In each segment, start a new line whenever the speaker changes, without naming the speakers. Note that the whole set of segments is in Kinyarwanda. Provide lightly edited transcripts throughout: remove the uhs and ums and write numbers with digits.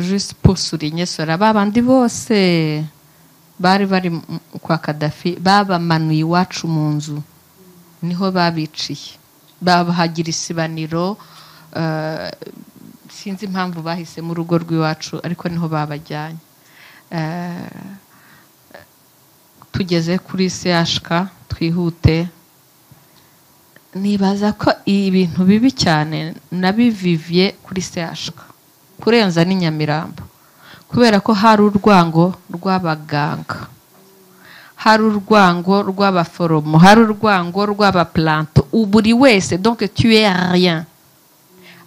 Juste pour souligner cela, babandi bose bari bari kwa Kadafi babamanuye iwacu mu nzu, niho babiciye, babahagira isibaniro. Sinzi impamvu bahise mu rugo rw'iwacu, ariko niho babajyanye. Tugeze kuri CHK, twihute. Nibaza ko ibintu bibi cyane nabivivye kuri CHK kurenza n'i Nyamirambo, kubera ko hari urwango rw'abaganga, hari urwango rw'abaforomo, hari urwango rw'abaplanto, buri wese. Donc tu es rien.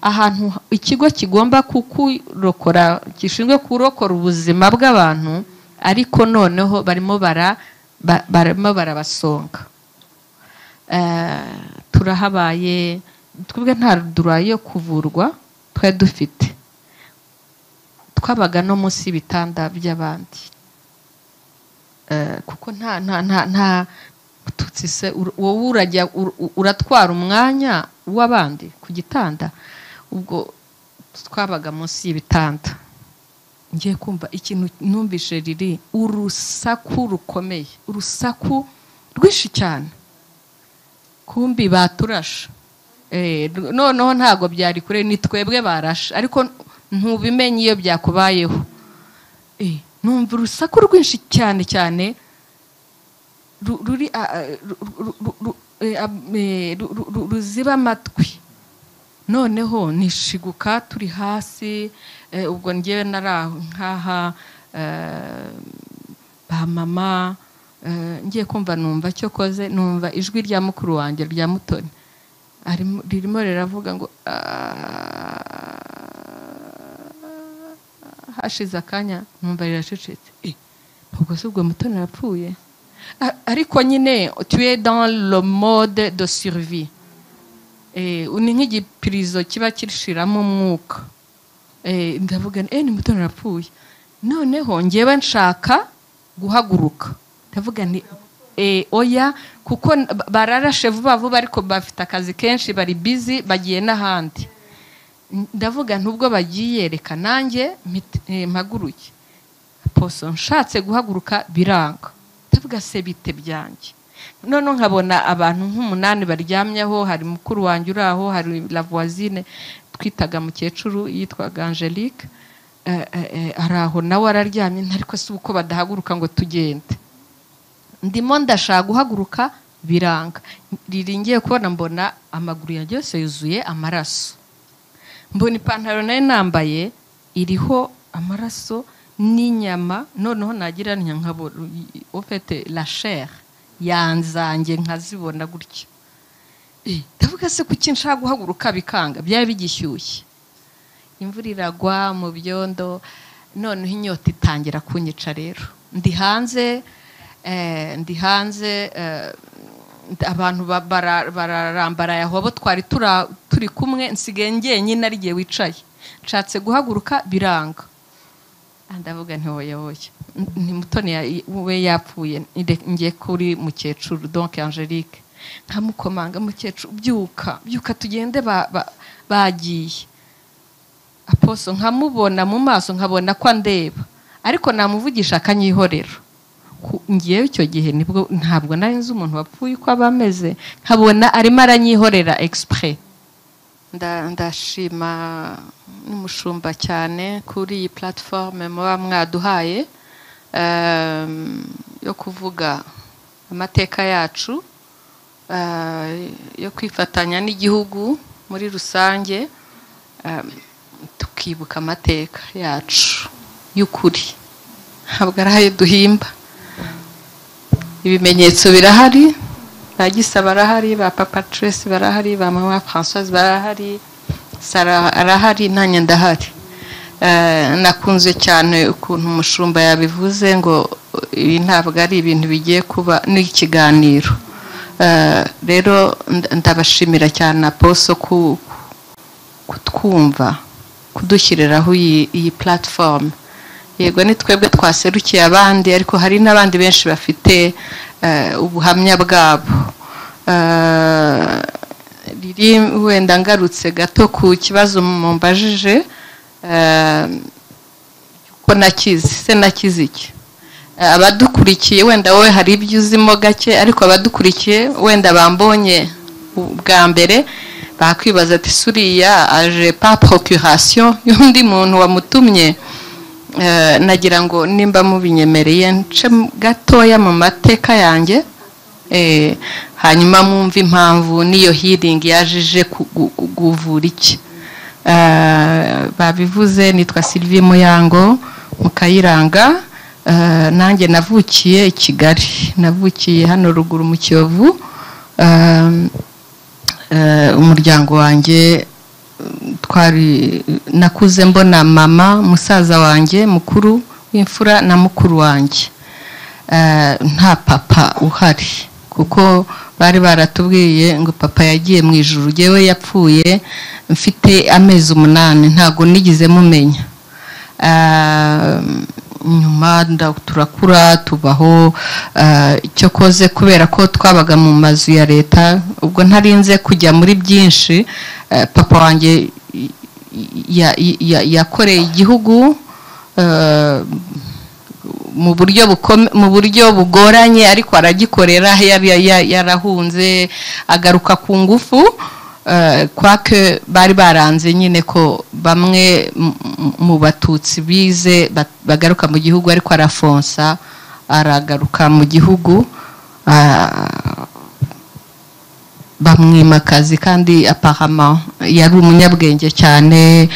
Ahantu ikigo kigomba kukurokora, gishinzwe kurokora ubuzima bw'abantu, ariko noneho barimo barabasonga. Turahabaye twebwe, nta droit yo kuvurwa twari dufite, twabaga no munsi y'ibitanda by'abandi, kuko nta Mututsi se wowe urajya uratwara umwanya w'abandi ku gitanda? Ubwo twabaga munsi y'ibitanda. Ngiye kumva ikintu numvishe riri urusaku rukomeye, urusaku rwinshi cyane, kumbi baturashe. Noneho ntago byari kure, ni twebwe barashe, ariko ntubimenye iyo byakubayeho. Numva urusaku rwinshi cyane cyane, ruri ruziba amatwi. Noneho nishiguka turi hasi, ubwo ngewe nari aho nkaha, ba mama, ngiye kumva numva cyo koze, numva ijwi rya mukuru wanjye rya Mutoni ririmo riravuga ngo hashize akanya numva riracecetse. Ubwo se ubwo Mutoni arapfuye? Ariko nyine tu es dans le mode de survie. Ni nk'igipirizo kiba kirishiramo umwuka. Ndavuga nti, ni Mutoni arapfuye. Noneho ngewe nshaka guhaguruka, ndavuga nti, oya, kuko bararashe vuba vuba, ariko bafite akazi kenshi, bari busy, bagiye n'ahandi. Ndavuga nti ubwo bagiye reka nanjye mpaguruke. Poso nshatse guhaguruka biranga, ndavuga se bite byanjye. Noneho nkabona abantu nk'umunani baryamyeho, hari mukuru wanjye uri aho, hari la voisine twitaga mukecuru yitwaga Angelique, ari aho nawe araryamye, ariko si uko badahaguruka ngo tugende. Ndimo ndashaka guhaguruka biranga, riringiye kubona mbona amaguru yanjye yose yuzuye amaraso, mbona ipantaro nayo nambaye iriho amaraso n'inyama, noneho nagira nkabona au fait la chair yanzange nkazibona gutya. Ndavuga se kuki nshaka guhaguruka bikanga, byari bigishyushye, imvura iragwa mu byondo, noneho inyota itangira kunyica. Rero ndi hanze, ndi hanze, abantu bararambaraye aho, abo twari turi kumwe nsigaye njyenyine, ari igihe wicaye, nshatse guhaguruka biranga. Ndavuga nti oya oya, ni Mutoni we yapfuye, ngiye kuri mukecuru donc Angelique, nkamukomanga, mukecuru byuka byuka tugende, bagiye. Aposo nkamubona mu maso, nkabona ko andeba, ariko namuvugisha akanyihorera. Ngiyeyo icyo gihe nibwo ntabwo nari nzi umuntu wapfuye uko aba ameze, nkabona arimo aranyihorera exprès. Ndashima n'umushumba cyane kuri iyi plateforme muba mwaduhaye, yo kuvuga amateka yacu, yo kwifatanya n'igihugu muri rusange, tukibuka amateka yacu y'ukuri, ntabwo ari ayo duhimba. Ibimenyetso birahari, ba Gisa barahari, ba Papa Trace barahari, ba Mama Françoise barahari, Sarah arahari, nanjye ndahari. Nakunze cyane ukuntu umushumba yabivuze ngo ibi ntabwo ari ibintu bigiye kuba n'ikiganiro. Rero ndabashimira cyane Aposo kutwumva, kudushyiriraho iyi platform. Yego ni twebwe twaserukiye abandi, ariko hari n'abandi benshi bafite ubuhamya bwabo. Riri wenda ngarutse gato ku kibazo mumbajije, ko nakize. Se nakize iki? Abadukurikiye wenda wowe hari ibyo uzimo gake, ariko abadukurikiye wenda bambonye bwa mbere bakwibaza ati suriya aje pa procuration y'undi muntu wamutumye. Nagira ngo nimba mubinyemereye nce gatoya mu mateka yanjye, hanyuma mwumve impamvu n'iyo healing yaje kuvura iki. Babivuze, nitwa Sylvie Muyango Mukayiranga. Nanjye navukiye i Kigali, navukiye hano ruguru mu Kiyovu. Umuryango wanjye twari nakuze mbona mama, musaza wanjye mukuru w'imfura na mukuru wanjye, nta papa uhari kuko bari baratubwiye ngo papa yagiye mu ijuru. Jewe yapfuye mfite amezi 8, ntago nigize mumenya. Nyuma turakura tubaho, icyo koze kubera ko twabaga mu mazu ya leta, ubwo ntarinze kujya muri byinshi. Papa wanjye yakoreye igihugu mu buryo bugoranye, ariko aragikorera. Yarahunze agaruka ku ngufu, kwake bari baranze nyine ko bamwe mu batutsi bize bagaruka mu gihugu, ariko arafonsa aragaruka mu gihugu, bamwima akazi. Kandi apparemment yari umunyabwenge cyane,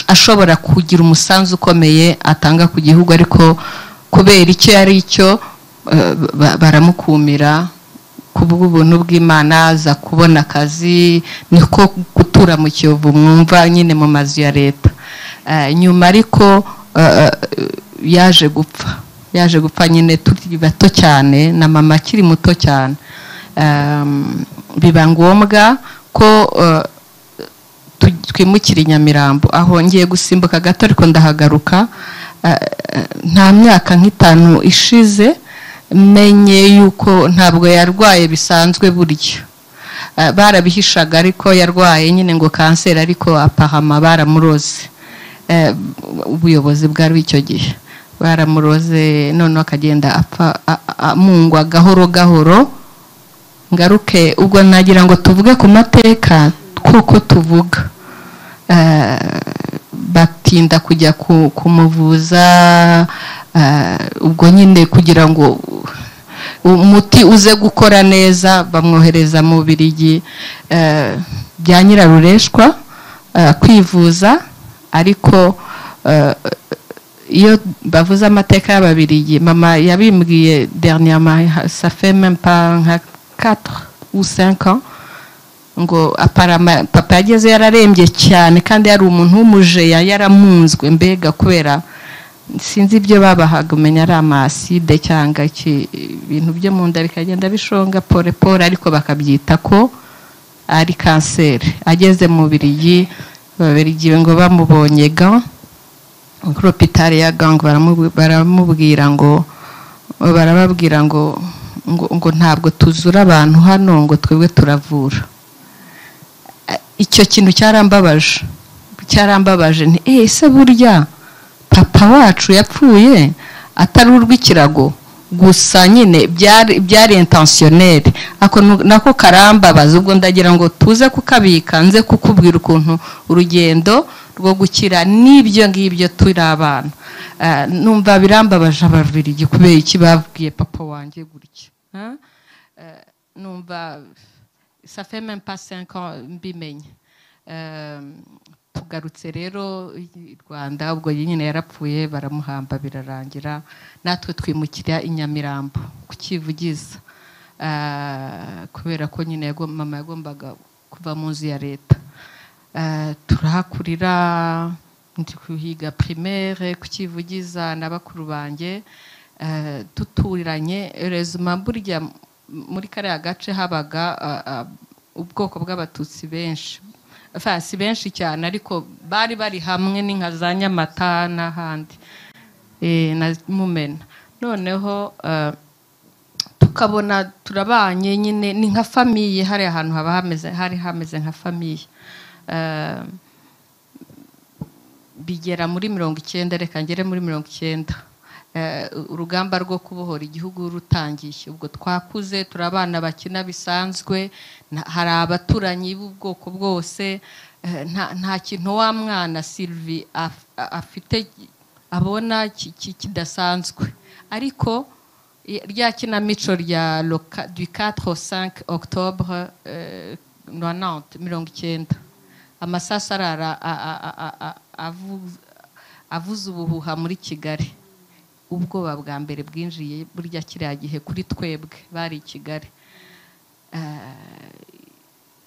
ashobora kugira umusanzu ukomeye atanga ku gihugu, ariko kubera icyo yari icyo baramukumira. Kubw'ubuntu bw'Imana aza kubona akazi, niko gutura mu Kiyovu mwumva nyine mu mazu ya leta. Nyuma ariko yaje gupfa nyine turi bato cyane, na mama akiri muto cyane. Biba ngombwa ko twimukira i Nyamirambo. Aho ngiye gusimbuka gato ariko ndahagaruka. Nta myaka nk'itanu ishize menye yuko ntabwo yarwaye bisanzwe, buryo barabihishaga, ariko yarwaye nyine ngo kanseri, ariko apahama baramuroze. Ubuyobozi bwari icyo gihe baramuroze, none akagenda apfa amungwa gahoro gahoro. Ngaruke ubwo nagira ngo tuvuge ku mateka kuko tuvuga. Batinda kujya kumuvuza, ubwo nyine kugira ngo umuti uze gukora neza bamwohereza mu Birigi bya Nyirarureshwa kwivuza. Ariko iyo bavuze amateka y'Ababirigi, mama yabimbwiye dernièrement, ça fait même pas 4 ou 5 ans, ngo aparama papa yageze yararembye cyane, kandi yari umuntu w'umujeya, yaramunzwe mbega kubera sinzi ibyo babahaga, umenya ari amaside cyangwa ibintu byo mu nda bikagenda bishonga pore pore, ariko bakabyita ko ari kanseri. Ageze mu Birigi, Ababirigi ngo bamubonye ga kuri hôpital ya Gang, baramubwira ngo barababwira ngo ngo ntabwo tuzura abantu hano, ngo twebwe turavura. Icyo kintu cyarambabaje nti ese burya papa wacu yapfuye atari urw'ikirago gusa, nyine byari intentionnel. Ako nako karambabaza. Ubwo ndagira ngo tuze kukabika, nze kukubwira ukuntu urugendo rwo gukira n'ibyo ngibyo turi abana. Numva birambabaje Ababirigi kubera iki babwiye papa wanjye gutya. Numva ça fait même pas 5 ans mbimenye. Tugarutse rero i Rwanda, ubwo nyine yarapfuye baramuhamba birarangira, natwe twimukira i Nyamirambo kukivugiza, kubera ko nyine mama yagombaga kuva mu nzu ya leta. Turahakurira, ndi kuhiga primaire kukivugiza na bakuru banjye, tuturiranye. Heureusement burya muri kariya gace habaga ubwoko bw'abatutsi benshi, enfin si benshi cyane, ariko bari bari hamwe n'inka za Nyamata n'ahandi na Mumena. Noneho tukabona turabanye nyine ni nka famille, hari ahantu haba hameze, hari hameze nka famille. Bigera muri 90, reka ngere muri 90, urugamba rwo kubohora igihugu rutangiye. Ubwo twakuze, turi abana bakina bisanzwe, hari abaturanyi b'ubwoko bwose, nta kintu wa mwana Sylvie afite abona kidasanzwe. Ariko rya kinamico rya du 4 au 5 octobre 90, 90, amasasu arara avuza ubuhuha muri Kigali. Ubwoba bwa mbere bwinjiye burya kiriya gihe kuri twebwe bari i Kigali.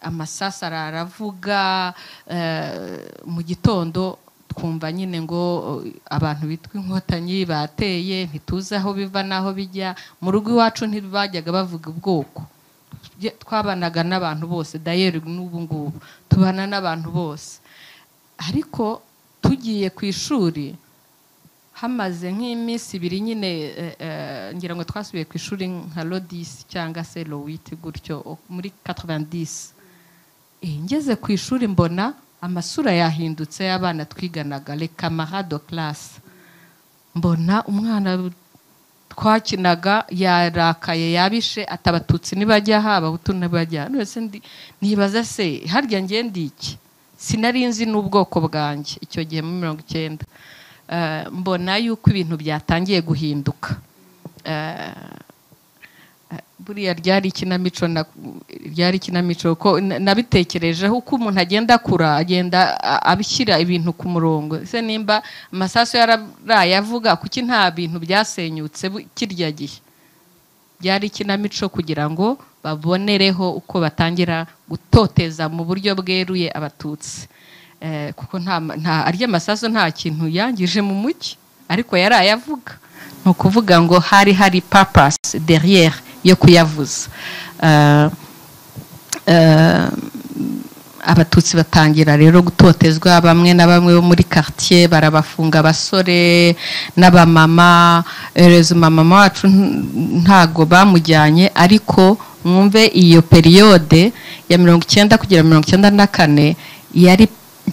Amasasu araravuga, mu gitondo twumva nyine ngo abantu bitwa Inkotanyi bateye, ntituzi aho biva n'aho bijya. Mu rugo iwacu ntibajyaga bavuga ubwoko, twabanaga n'abantu bose, d'ailleurs n'ubu ngubu tubana n'abantu bose. Ariko tugiye ku ishuri hamaze nk'iminsi ibiri nyine, ngira ngo twasubiye ku ishuri nka le 10 cyangwa se le 8 gutyo muri 90. Ngeze ku ishuri mbona amasura yahindutse y'abana twiganaga, les camarades de classe. Mbona umwana twakinaga yarakaye, yabishe, ati Abatutsi ntibajya aha, Abahutu ntibajya aha. None se nibaza se harya njye ndi iki? Sinari nzi n'ubwoko bwanjye icyo gihe muri 90. Mbona yuko ibintu byatangiye guhinduka. Buriya ryari ikinamico, ryari ikinamico ko nabitekerejeho uko umuntu agenda akura, agenda abishyira ibintu ku murongo. Ese nimba amasasu yaraye avuga, kuki nta bintu byasenyutse kirya gihe? Byari ikinamico kugira ngo babonereho uko batangira gutoteza mu buryo bweruye Abatutsi. Kuko nta arya masasu nta kintu yangije mu mujyi, ariko yaraye avuga. Ni ukuvuga ngo hari purpose derrière yo kuyavuza. Abatutsi batangira rero gutotezwa, bamwe na bamwe bo muri quartier barabafunga, abasore n'abamama. Heureusement mama wacu ntago bamujyanye, ariko mwumve iyo période ya 90 kugera 94 yari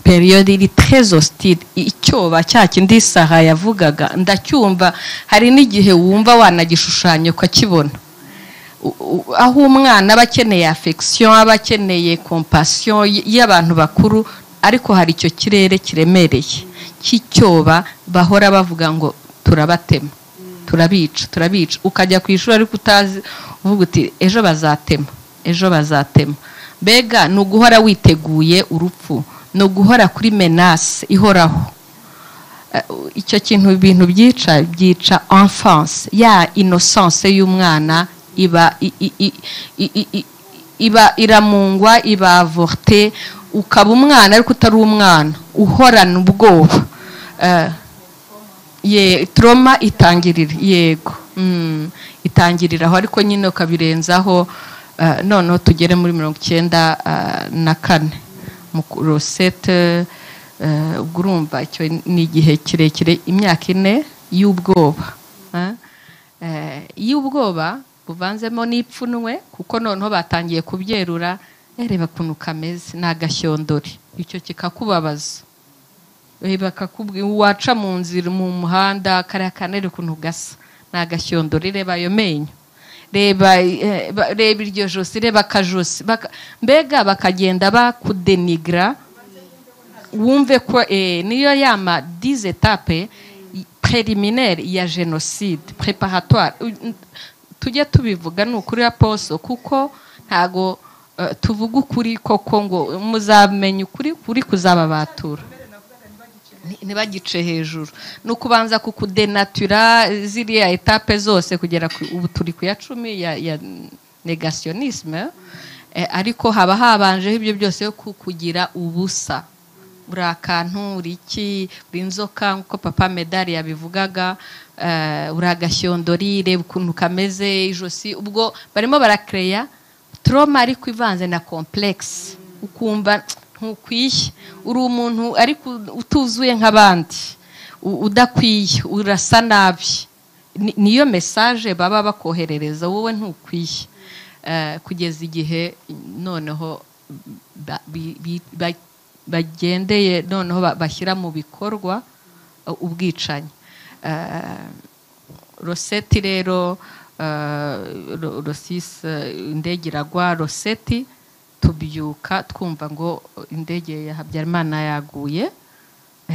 période iri très hostile. Icyoba cya kindi Sarah yavugaga ndacyumva, hari n'igihe wumva wanagishushanya ukakibona. Aho umwana aba akeneye affection, aba akeneye compassion y'abantu bakuru, ariko hari icyo kirere kiremereye cy'icyoba bahora bavuga ngo turabatema, turabica, turabica. Ukajya ku ishuri ariko utazi, uvuga uti ejo bazatema, ejo bazatema. Mbega ni uguhora witeguye urupfu, ni uguhora kuri menace ihoraho. Icyo kintu ibintu byica, byica enfance ya innocence y'umwana, iba iba iramungwa, iba avorté, ukaba umwana ariko utari umwana, uhorana ubwoba. Ye trauma itangirira, yego, itangirira aho, ariko nyine ukabirenzaho. Noneho tugere muri 94 mu rosette. Ubwo urumva icyo ni igihe kirekire, imyaka 4 y'ubwoba, y'ubwoba buvanzemo n'ipfunwe, kuko noneho batangiye kubyerura, reba ukuntu kameze, ni agashyondori, icyo kikakubabaza. Bakakubwira waca mu nzira, mu muhanda, kariya kanere ukuntu gasa, ni agashyondori, reba ayo menyo, reba iryo josi, reba akajosi, mbega bakagenda bakudenigra, wumve ko niyo yama 10 étapes préliminaires ya génocide préparatoire. Tujye tubivuga ni ukuri aposo, kuko ntago tuvuga ukuri koko ngo muzamenye ukuri, kuri kuzababatura. Ntibagice hejuru, ni ukubanza kukudenatura ziriya étapes zose kugera ubu turi ku ya 10 ya négationnisme, ariko haba habanjeho ibyo byose yo kukugira ubusa, uri akantu, uri iki, uri inzoka nk'uko papa Medali yabivugaga, uri agashyondori, reba ukuntu kameze ijosi. Ubwo barimo barakereya trauma ariko ivanze na complexe, ukumva ntukwiye, uri umuntu ariko utuzuye nk'abandi, udakwiye, urasa nabi. Niyo message baba bakoherereza, wowe ntukwiye. Kugeza igihe noneho bagendeye noneho bashyira mu bikorwa ubwicanyi. Le 7 rero, le 6 indege iragwa, le 7 tubyuka twumva ngo indege ya Habyarimana yaguye.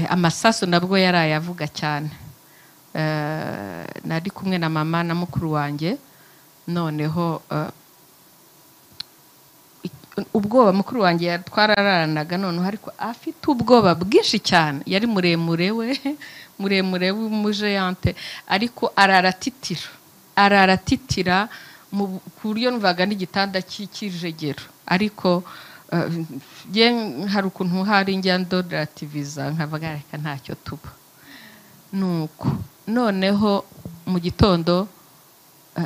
Amasasu nabwo yarayavuga cyane. Nari kumwe na mama na mukuru wanjye, noneho ubwoba, mukuru wanjye twarararanaga, noneho ariko afite ubwoba bwinshi cyane, yari muremure, we muremure w'umujeyante, ariko araratitira, araratitira ku buryo numvaga n'igitanda cy'ikijegero. Ariko hari ukuntu hari njya ndorativiza, nkavuga reka ntacyo tuba. Nuko noneho mu gitondo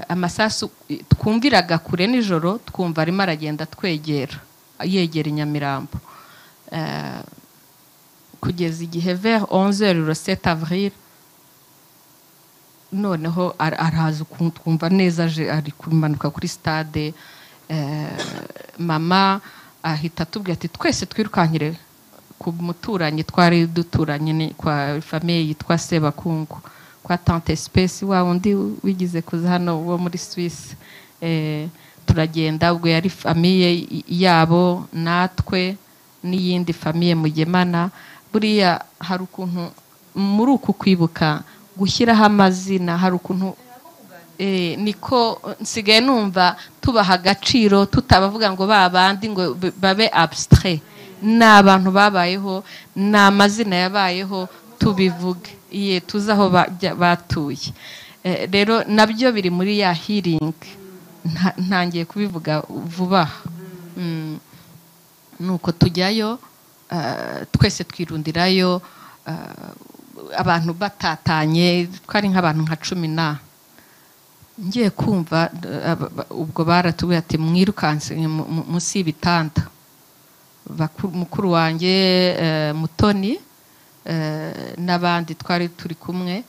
amasasu twumviraga kure nijoro, twumva arimo aragenda twegera, yegera i Nyamirambo, kugeza igihe vers 11 le 7 avril noneho araza, twumva neza aje, ari kumanuka kuri stade. Mama ahita atubwira ati twese twirukankire ku muturanyi twari duturanye, ni kwa famille yitwa Sebakungu, kwa tante Space, wa wundi wigize kuza hano wo muri Suisse. Turagenda, ubwo yari famille yabo natwe n'iyindi famille Mugemana. Buriya hari ukuntu muri uku kwibuka gushyiraho amazina, hari ukuntu niko nsigaye numva tubaha agaciro, tutabavuga ngo ba bandi ngo babe abstrait. Ni abantu babayeho, ni amazina yabayeho, tubivuge iye, tuzi aho batuye. Rero nabyo biri muri ya healing, ntangiye kubivuga vuba aha. Nuko tujyayo, twese twirundirayo, abantu batatanye, twari nk'abantu nka 10 na. Ngiye kumva ubwo baratubwiye ati mwirukanse munsi y'ibitanda. Mukuru wanjye Mutoni n'abandi twari turi kumwe,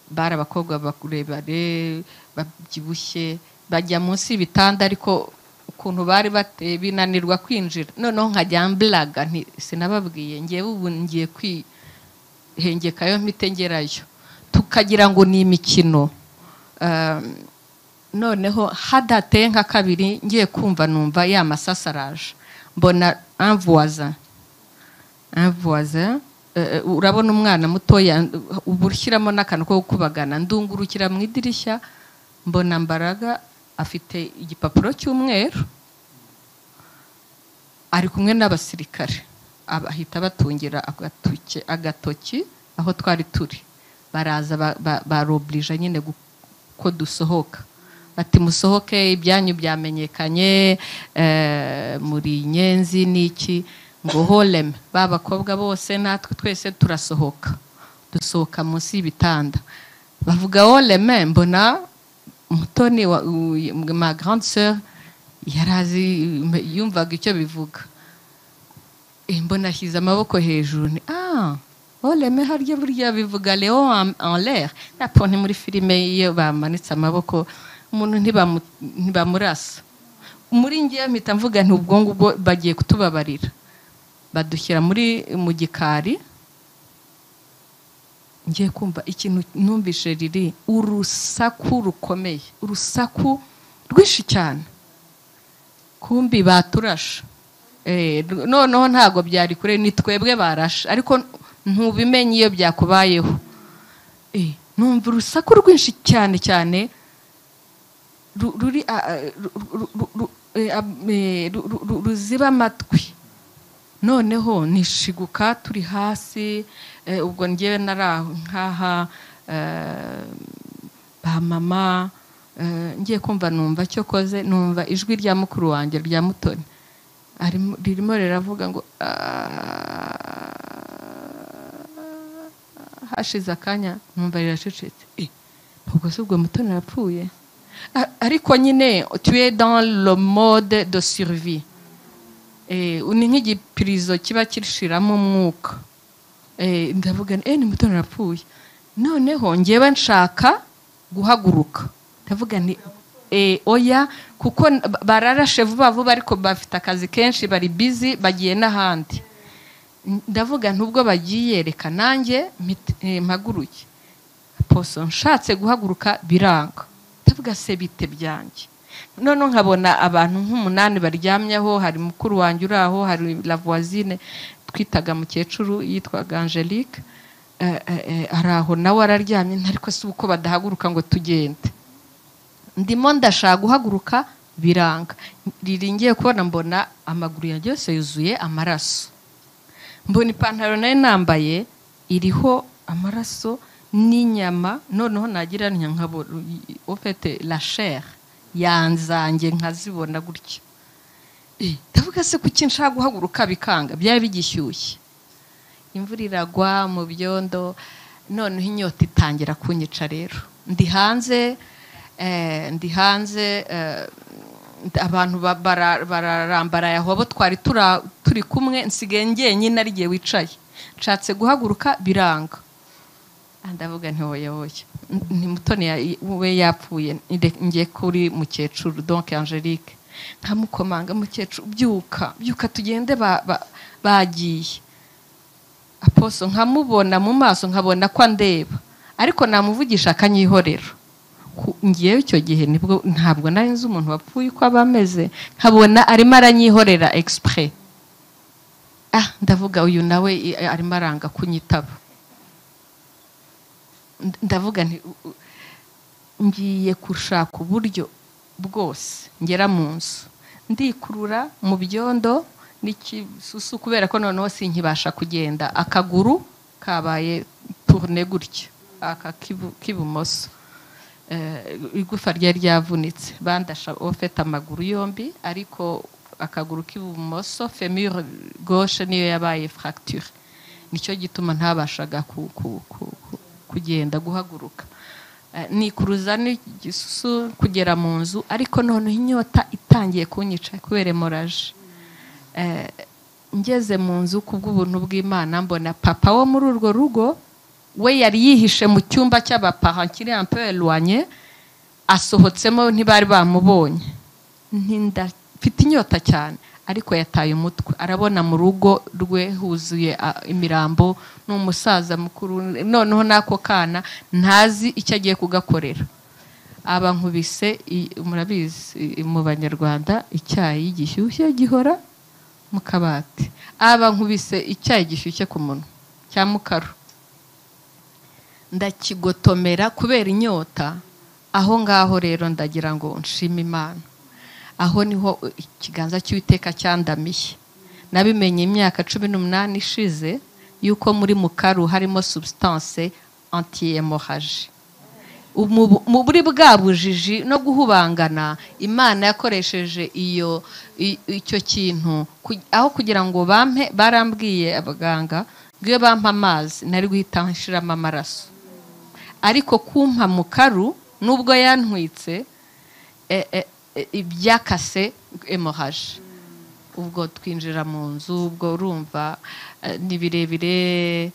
bari abakobwa bakurebare babyibushye, bajya munsi y'ibitanda, ariko ukuntu bari bateye binanirwa kwinjira. Noneho nkajya mblaga nti sinababwiye, ngewe ubu ngiye kwihengekayo mpite ngerayo, tukagira ngo ni imikino. Noneho hadateye nka kabiri, ngiye kumva numva ya masasa araje, mbona un voisin, un voisin, urabona umwana mutoya uba ushyiramo n'akantu ko gukubagana, ndungurukira mu idirishya mbona Mbaraga afite igipapuro cy'umweru, ari kumwe n'abasirikare, ahita batungira agatoki aho twari turi, baraza baroblije nyine ko dusohoka, bati musohoke ibyanyu byamenyekanye, muri nyenzi n'iki, ngo holeme. Ba bakobwa bose natwe twese turasohoka, dusohoka munsi y'ibitanda, bavuga holeme. Mbona Mutoni ma grande sœur yarazi, yumvaga icyo bivuga. Mbona ashyize amaboko hejuru, ni holeme, harya burya bivuga Leon en l'air. Napo ni muri filime iyo bamanitse amaboko umuntu ntibamurasa. Muri ngiye mpita mvuga nti ubwo ngubwo bagiye kutubabarira, badushyira muri mu gikari. Ngiye kumva ikintu numvishe riri urusaku rukomeye, urusaku rwinshi cyane, kumbi baturasha. Noneho ntago byari kure, ni twebwe barasha, ariko ntubimenye iyo byakubayeho. Numva urusaku rwinshi cyane cyane ruri ruziba amatwi. Noneho nishiguka turi hasi, ubwo ngewe naraho nkaha ba mama, ngiye kumva numva cyo koze, numva ijwi rya mukuru wanjye rya Mutoni ririmo riravuga ngo hashize akanya numva riracecetse. Ubwo se ubwo Mutoni arapfuye? Ariko nyine tu es dans le mode de survie. Ni nk'igipirizo kiba kirishiramo umwuka. Ndavuga ni Mutoni arapfuye. Noneho ngewe nshaka guhaguruka, ndavuga nti oya, kuko bararashe vuba vuba, ariko bafite akazi kenshi, bari busy, bagiye n'ahandi. Ndavuga ntubwo bagiye, reka nanjye mpaguruke. Poso nshatse guhaguruka biranga, ndavuga se bite byanjye. Noneho nkabona abantu nk'umunani baryamyeho, hari mukuru wanjye uri aho, hari la voisine twitaga mukecuru yitwaga Angelique, ari aho nawe araryamye, ariko si uko badahaguruka ngo tugende. Ndimo ndashaka guhaguruka biranga, riringiye kubona mbona amaguru yanjye yose yuzuye amaraso, mbona ipantaro nayo nambaye iriho amaraso n'inyama, noneho nagira nkabona ofete la chair yanzange nkazibona gutya. Ndavuga se kuki nshaka guhaguruka bikanga, byari bigishyushye, imvura iragwa mu byondo, noneho inyota itangira kunyica. Rero ndi hanze, abantu bararambaraye aho abo twari turi kumwe, nsigaye njyenyine ari igihe wicaye, nshatse guhaguruka biranga. Ndavuga nti hoya hoya, ni Mutoni we yapfuye, ngiye kuri mukecuru donc Angelique, nkamukomanga, mukecuru byuka byuka tugende, bagiye. Aposo nkamubona mu maso nkabona ko andeba, ariko namuvugisha akanyihorera. Ngiyeyo icyo gihe nibwo ntabwo nari nzi umuntu wapfuye uko aba ameze, nkabona arimo aranyihorera exprès. Ndavuga uyu nawe arimo aranga kunyitaba. Ndavuga nti ngiye gushaka uburyo bwose ngera mu nzu, ndikurura mu byondo n'ikisusu, kubera ko noneho sinkibasha kugenda, akaguru kabaye tourne gutya, aka k'ibumoso, igufa ryari ryavunitse, bandasha ofete amaguru yombi, ariko akaguru k'ibumoso femur gauche niyo yabaye fracture, nicyo gituma ntabashaga kugenda guhaguruka. Nikuruza n'igisusu kugera mu nzu, ariko noneho inyota itangiye kunyica kubera hemorrhage. Ngeze mu nzu kubw'ubuntu bw'Imana mbona papa wo muri urwo rugo, we yari yihishe mu cyumba cy'abaparents kiri un peu éloigné, asohotsemo ntibari bamubonye. Mfite inyota cyane, ariko yataye umutwe, arabona mu rugo rwe huzuye imirambo n'umusaza mukuru, noneho n'ako kana ntazi icyo agiye kugakorera. Aba nkubise, murabizi mu Banyarwanda icyayi gishyushye gihora mu kabati, aba nkubise icyayi gishyushye ku munwa cya mukaru, ndakigotomera kubera inyota. Aho ngaho rero ndagira ngo nshime Imana, aho niho ikiganza cy'Uwiteka cyandamiye. Nabimenye imyaka 18 ishize yuko muri mukaru harimo substance anti-hémorragie. Muri bwa bujiji no guhubangana, Imana yakoresheje iyo icyo kintu aho kugira ngo bampe, barambwiye abaganga ngo iyo bampa amazi nari guhita nshiramo amaraso, ariko kumpa mukaru nubwo yantwitse ibyakase hémorragie. Ubwo twinjira mu nzu, ubwo urumva ni birebire,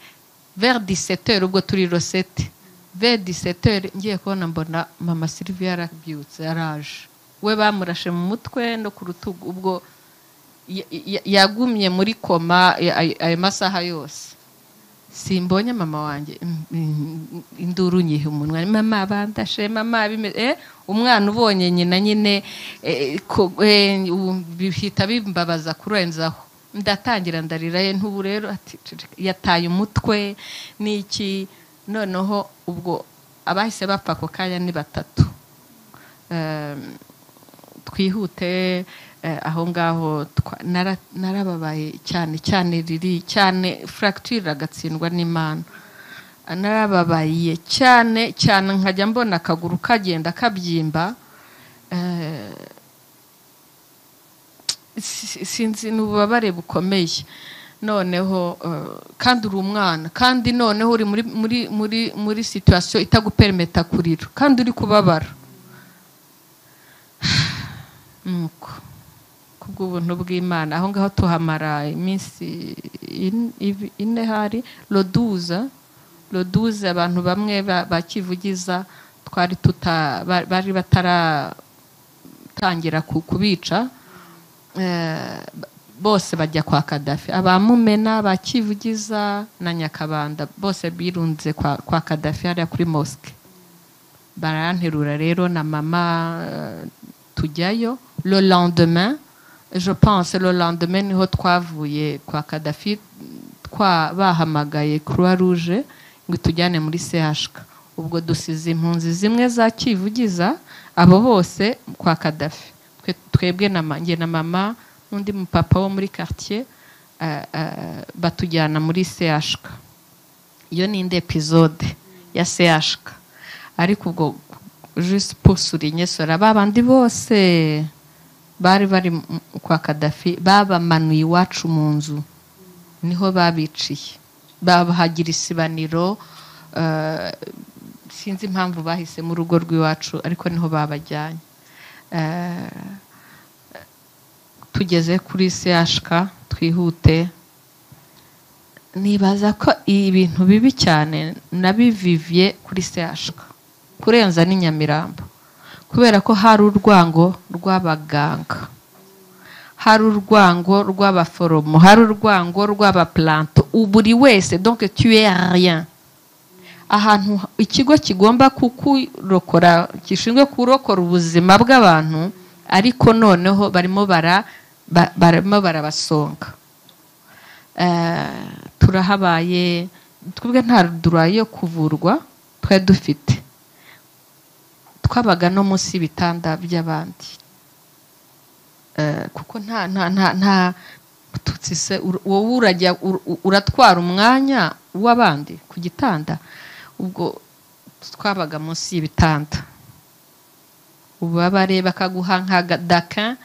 vers 17h, ubwo turi rosette, vers 17h ngiye kubona mbona mama Sylvia yarabyutse araje, we bamurashe mu mutwe no ku rutugu, ubwo yagumye muri koma ayo masaha yose. Simbonye mama wanjye, induru nyihe umunwa, mama bandashe, mama umwana ubonye nyina nyine bihita bimbabaza kurenzaho. Ndatangira ndarira, ye ntubu rero ati yataye umutwe n'iki. Noneho ubwo abahise bapfa ako kanya ni batatu. Twihute aho ngaho narababaye cyane cyane, riri cyane fracture agatsindwa n'Imana, narababaye cyane cyane, nkajya mbona akaguru kagenda kabyimba, sinzi, n'ububabare bukomeye. Noneho kandi uri umwana, kandi noneho uri muri muri muri muri situation itagupermeta kurira, kandi uri kubabara. Nuko kubw'ubuntu bw'Imana aho ngaho tuhamara iminsi ine, hari le 12 abantu bamwe bakivugiza twari tuta bari bataratangira kubica. Bose bajya kwa Kadafi, abamumena ba Kivugiza na Nyakabanda bose birunze kwa Kadafi hariya kuri mosque. Baranterura rero na mama, tujyayo. Le lendemain, je pense, le lendemain niho twavuye kwa Kadafi, twa bahamagaye Croix Rouge ngo itujyane muri CHK. Ubwo dusize impunzi zimwe za Kivugiza, abo bose kwa Kadafi. Twebwe na njye na mama n'undi mupapa wo muri quartier, batujyana muri CHK. Iyo ni indi episode ya CHK, ariko ubwo juste pour souligner cela, babandi bose bari bari kwa Kadafi babamanuye iwacu mu nzu, niho babiciye, babahagira isibaniro. Sinzi impamvu bahise mu rugo rw'iwacu, ariko niho babajyanye. Tugeze kuri CHK, twihute. Nibaza ko ibintu bibi cyane nabiviviye kuri CHK kurenza n'i Nyamirambo, kubera ko hari urwango rw'abaganga, hari urwango rw'abaforomo, hari urwango rw'abaplanto, buri wese. Donc tu es rien. Ahantu ikigo kigomba kukurokora, gishinzwe kurokora ubuzima bw'abantu, ariko noneho barimo barabasonga. Turahabaye twebwe, nta droit yo kuvurwa twari dufite, twabaga no munsi y'ibitanda by'abandi, kuko nta Mututsi se wowe urajya uratwara umwanya w'abandi ku gitanda? Ubwo twabaga munsi y'ibitanda, ububabare, bakaguha nka Dakin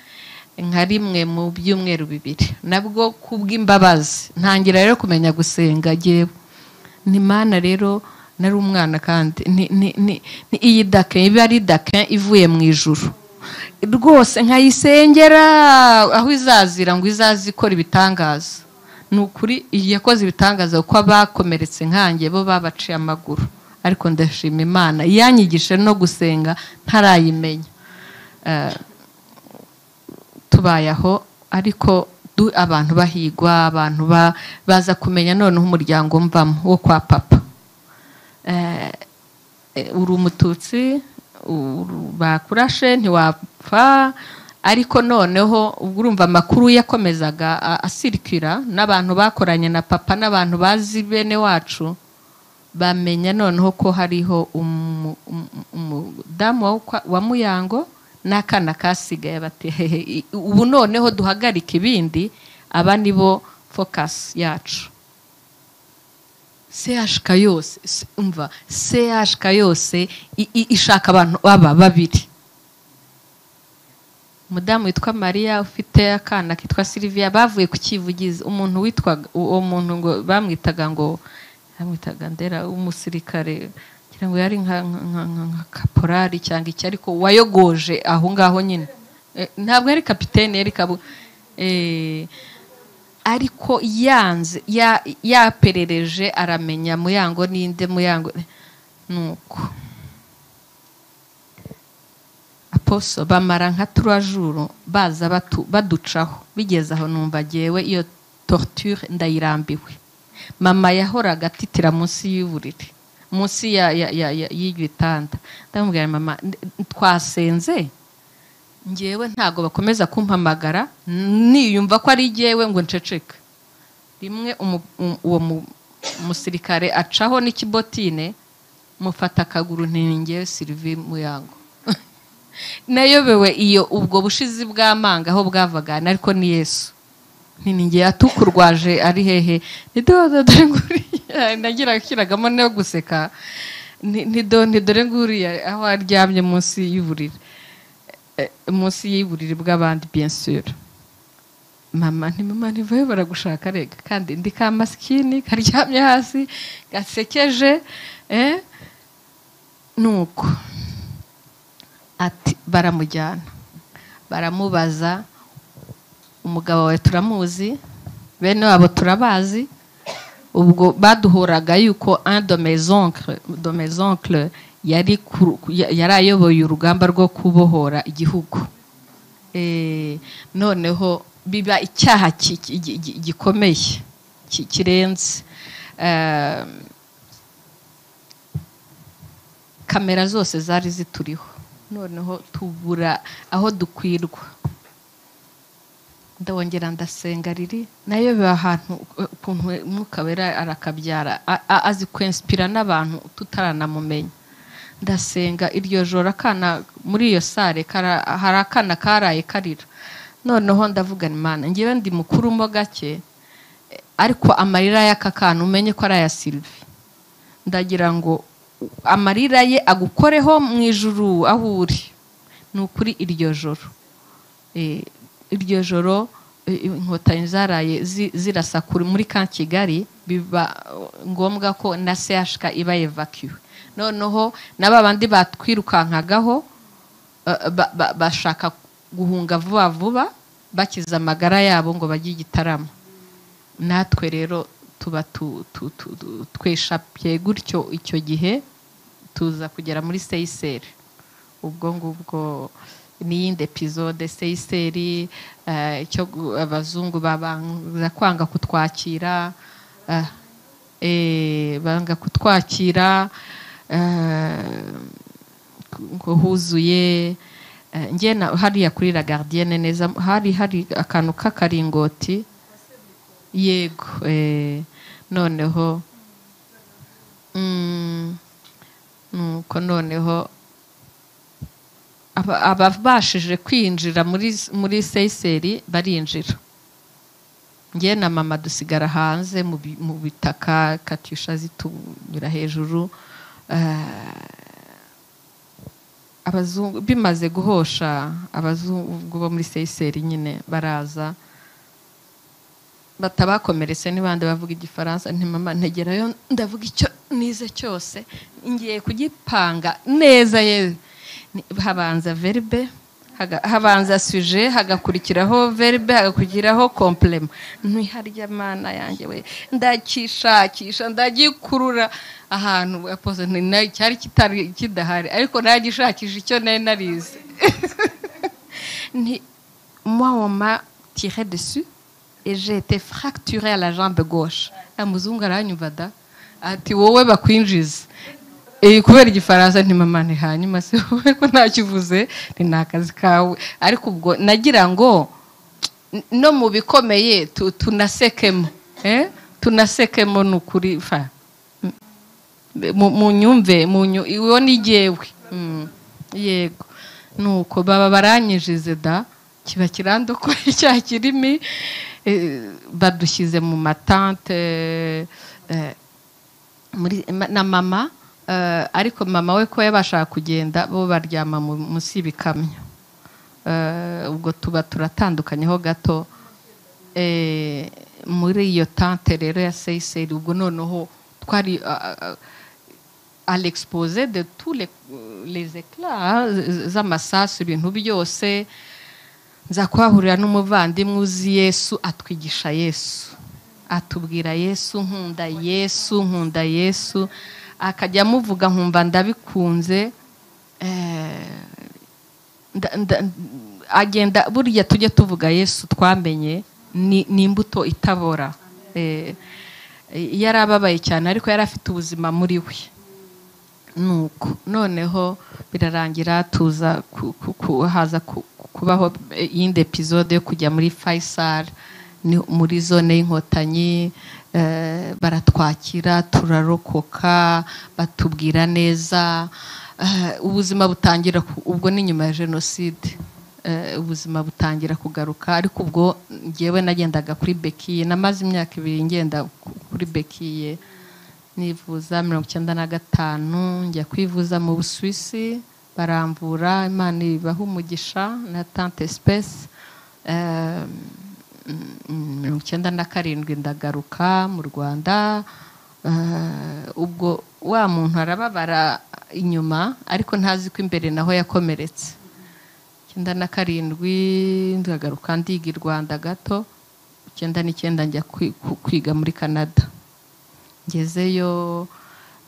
nka rimwe mu byumweru 2, nabwo kubw'imbabazi. Ntangira rero kumenya gusenga jyewe, ni Mana rero, nari umwana kandi ni iyi Dakin iba ari Dakin ivuye mu ijuru rwose, nkayisengera aho izazira ngo izaze ikora ibitangaza. Ni ukuri yakoze ibitangaza, kuko abakomeretse nkanjye bo babaciye amaguru, ariko ndashima Imana yanyigishe no gusenga ntarayimenya. Tubaye aho, ariko abantu bahigwa, abantu baza kumenya noneho umuryango mvamo wo kwa papa. Uri Umututsi, bakurashe ntiwapfa, ariko noneho ubwo urumva amakuru yakomezaga asirikira n'abantu bakoranye na papa n'abantu bazi bene wacu, bamenya noneho ko hariho umudamu wa Muyango n'akana kasigaye. Bati: "Hehe, ubu noneho duhagarika ibindi, aba nibo focus yacu." CHK yose, umva, CHK yose ishaka abantu baba babiri: umudamu witwa Mariya ufite akana kitwa Sylvia, bavuye ku Kivugiza, umuntu witwaga, uwo muntu ngo bamwitaga, ngo bamwitaga Ndera, umusirikare, ngira ngo yari nka kaporari cyangwa iki, ariko wayogoje aho ngaho nyine. Ntabwo yari kapitene, yari kabu, ariko yanze yaperereje aramenya Muyango ninde. Muyango nuko aposo bamara nka 3 jours baza baducaho. Bigeze aho numva jyewe iyo torture ndayirambiwe. Mama yahoraga atitira munsi y'uburiri, munsi y'igitanda. Ndamubwira: "Mama, twasenze, njyewe ntago bakomeza kumpamagara niyumva ko ari jyewe ngo nceceke." Rimwe uwo musirikare acaho n'ikibotine, mufata akaguru, nti: "Njyewe Sylvie Muyango." Nayobewe iyo ubwo bushizi bw'amanga aho bwavaga, ariko ni Yesu. Nti: "Ni njye, atukurwaje ari hehe?" Ni dodo, dore nguriya. Nagira kiragamo no guseka. Nti: "Dore nguriya aho aryamye munsi y'uburiri, munsi y'uburiri bw'abandi, bien sûr." Mama, nti: "Mama, ntivayo, baragushaka rega." Kandi ndi ka masikini karyamye hasi gasekeje, nuko ati baramujyana, baramubaza: "Umugabo wawe turamuzi, bene wabo turabazi." Ubwo baduhuraga yuko un de mes oncles yari ayoboye urugamba rwo kubohora igihugu. Noneho Biba icyaha gikomeye kirenze. Kamera zose zari zituriho, noneho tubura aho dukwirwa. Ndongera ndasenga riri nayo biba ahantu ukuntu Umwuka Wera arakabyara, azi kwinspira n'abantu tutaranamumenya. Ndasenga iryo joro, akana muri iyo salle hari akana karaye karira. Noneho ndavuga, "Imana, ngewe ndi mukuru mo gake, ariko amarira y'aka kana umenye ko ari aya Sylvie. Ndagira ngo amarira ye agukoreho mu ijuru aho uri." Ni ukuri, iryo joro Inkotanyi zaraye zirasa muri Camp Kigali, biba ngombwa ko na CHK iba évacuée. Noneho na ba bandi batwirukankagaho bashaka guhunga vuba vuba, bakiza amagara yabo ngo bajye i Gitarama. Natwe rero tuba tweshapye gutyo. Icyo gihe tuza kugera muri CICR. Ubwo ngubwo n'iyindi épisode CICR, icyo abazungu babanza kwanga kutwakira, banga kutwakira ngo huzuye. Njye hariya kuri La Gardienne neza hari akantu k'akaringoti, yego. Noneho nuko noneho ababashije kwinjira muri CICR barinjira, njye na mama dusigara hanze mu bitaka, katyusha zitunyura hejuru. Abazungu bimaze guhosha, abazungu bo muri CICR nyine baraza, batabakomeretse n'ibandi bavuga Igifaransa. Nti mama, ntegerayo, ndavuga icyo nize cyose, ngiye kugipanga neza. Ye habanza verbe, habanza sujet, hagakurikiraho verbe, hagakurikiraho complément. Ntiharya mana yanjye we, ndakishakisha, ndagikurura ahantu apoze cyari kitari kidahari, ariko nagishakisha icyo nari narize. Nti moi, on m'a tiré dessus et j'ai été fracturée à la jambe gauche. Umuzungu aranyumva da, ati wowe bakwinjiza. Kubera Igifaransa. Nti mama, nti hanyuma se wowe ko ntakivuze? Ni akazi kawe. Ariko ubwo nagira ngo no mu bikomeye tunasekemo, tunasekemo. Ni ukuri fa mu nyumve uwo ni jyewe. Yego, nuko baba baranyinjize da, kiba kirandokoye cya kirimi. Badushyize mu matente muri na mama, ariko mama we ko yabashaga kugenda, bo baryama munsi y'ibikamyo. Ubwo tuba turatandukanyeho gato. Muri iyo tente rero ya CICR, ubwo noneho twari à l'exposé de tous les éclats z'amasasu, ibintu byose. Nza kuhahurira n'umuvandimwe uzi Yesu, atwigisha Yesu, atubwira Yesu. Nkunda Yesu, nkunda Yesu, akajya amuvuga nkumva ndabikunze. Agenda burya tujye tuvuga Yesu twamenye ni imbuto itabora. Yari ababaye cyane, ariko yari afite ubuzima muri we. Nuko noneho birarangira, tuza haza kubaho iyindi épisode yo kujya muri Faisal, ni muri zone y'Inkotanyi. Baratwakira, turarokoka, batubwira neza. Ubuzima butangira ubwo ni nyuma ya jenoside. Ubuzima butangira kugaruka, ariko ubwo ngewe nagendaga kuri béquille. Namaze imyaka 2 ngenda kuri béquille nivuza. 95 njya kwivuza mu Busuwisi, baramvura, Imana ibaha umugisha na tante Espèce. 97 ndagaruka mu Rwanda. Ubwo wa muntu arababara inyuma, ariko ntazi ko imbere naho yakomeretse. 97 ndagaruka, ndiga i Rwanda gato. 99 njya kwiga muri Canada. Ngezeyo